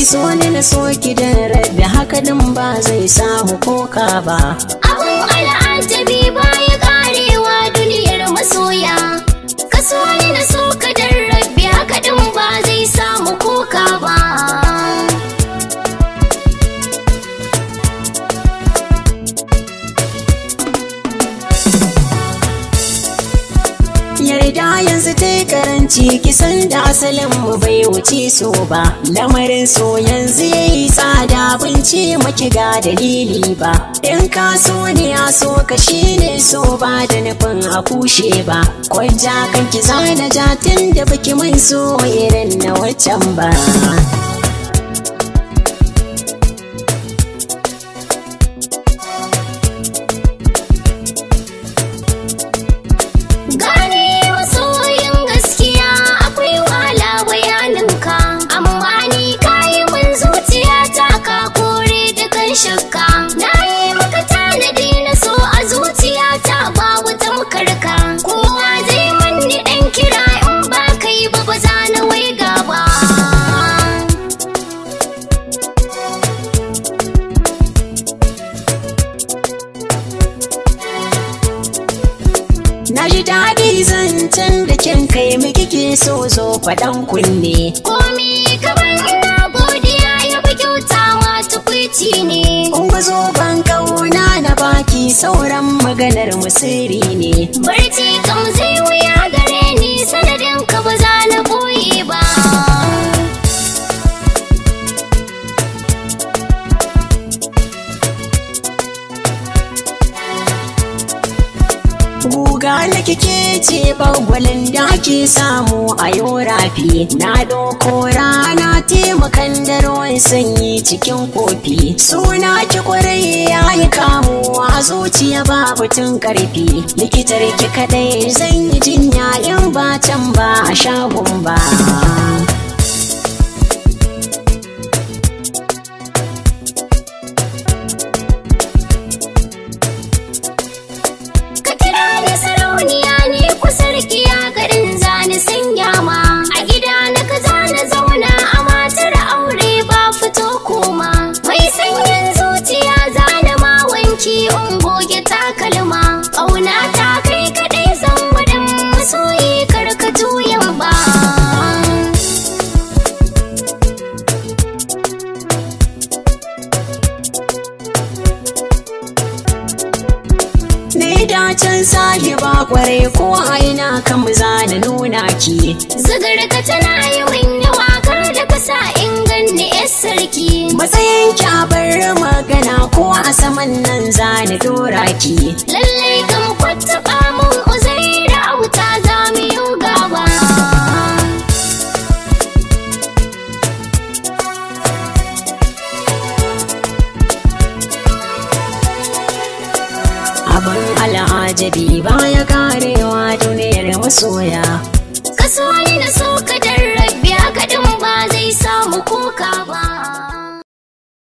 So ni na so ki dan rabbi, haka din ba zai samu koka ba. Abun al'ajabi baya karewa duniyar masoya. Ka so ni na so ka dan rabbi, haka din ba zai samu koka ba. Yarda yanzu ta yi karanci, kisan da asalin mu bai wuce so ba. Lamarin so yanzu yayi tsada, bince maki ga dalili ba. In ka so ne a so ka shine so ba da nufin a kushe ba. Kwanja kanki zana ja tun da baki mun so irin na waccan ba. Shakka na yi maka tanadi na so a zuciyata babu tamkarka. Kowa zai manni dan kira in ba kai ba ba za na waiga ba. Na ji daɗi zancen da kin kai miki ke so zo faɗan kunne. Komi kamar ina godiya ya fi kyauta ma tukwici ne. Unguzo ban kauna na baki sauran maganar musiri ne. Barci kam zai wuya gare ni sanadin ka ba za na boye ba. Guga na kike ce bagwalin da ake samu a yau rafi. Na ɗauko rana taimakan da ruwan sanyi cikin kofi. Suna ki kwarai ya yi kamu a zuciya babu tun karfi. Likitar ki kaɗai zan yi jinya in ba can ba a shagon ba. Can sahiba kwarai ko aina kan zana nuna ki. Zugar ka tana yawan yawa kar da ka sa in ganni yar sarki. Matsayin ki a bar magana ko a saman nan zani dora ki. Lallai kam kwattaba mun uzaira auta za mu yi gaba. Abin al'ajabi baya karewa duniyar masoya. Kaso ni na so